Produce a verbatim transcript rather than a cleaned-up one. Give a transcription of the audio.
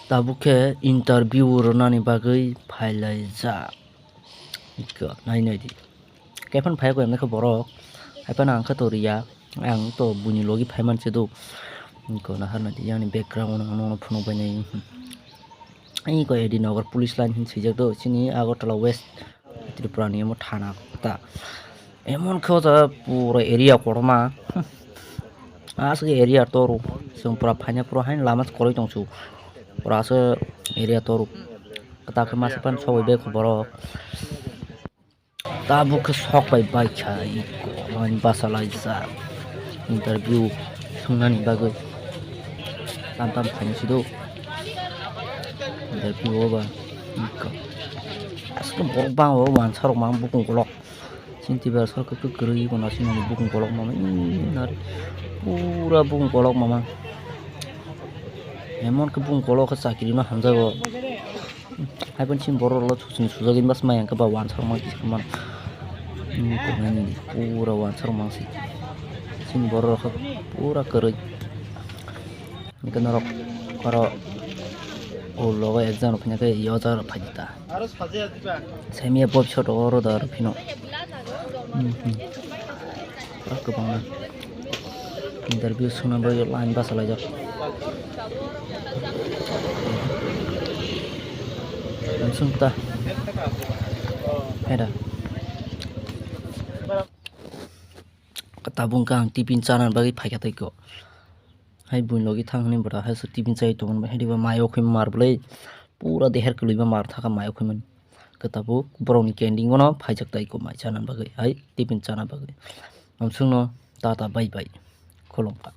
Tabuk khe interview rwnani bagwi phailaijak. Iko nai nai di. Kaiphano phaiya kho emni khe borok. Haiphano ang khe to riya. Ang to buini logi phaiman se do. Iko nahar nai di. Yang ni background no, no, no phunuk bai nai. Iko A D Nagar police line hin swijak do. Chini Agartala West Tripura ni omo thana ta. Emon khe o jaga pura area kotorma. Aswk area toru. Chwng pura phaina pura haino lama se kwrwi tong su. Pura aswk area toru. Kwtal khe masa phano sogwi bai kho borok. Tabuk khe sok bai bai kha iko. Ani basa laijak. Interview swngnani bagwi. Tam tam phaini sido. Interview o ba. Iko. Aswk borok bang o wansa rok mang bukung kolok. Chini T V R sarkar khe kwrwi iko nasinani bukung kolok mama, ii, nari. Pura bukung kolok mama. Emon khe bukung kolok khe chakiri no hamjago. Haiphano chini borok rok chwng sujagwi bas maya hwnkhe ba wansa rok mang kisa man. Ii, tongnani pura wansa rok mang se. Chini borok rok khe pura kwrwi. Hwnkhe norok oro o logo exam rok phai khe o jaga rok phai di ta. Saimaya bob shot oro da aro phino. Hmm, hmm. Pura kwbangma. Interview swnam bagwi line bachalaijak. Uansuk ta. Haida. Tabuk khe ang tiffin chanani bagwi phaikha tei kho. Hai buini logi thang hwnwi bwrwi hai se tiffin chai tongmani bai, hai diba mai o khwi mar bwlai pura deher kwlwi ma mar thaka mai o khwi mani. Khe tabuk borokni canteen o no phaijak tai kho mai chana bagwi, hai tiffin chana bagwi. Uansukno tata bye bye. Khulumkha.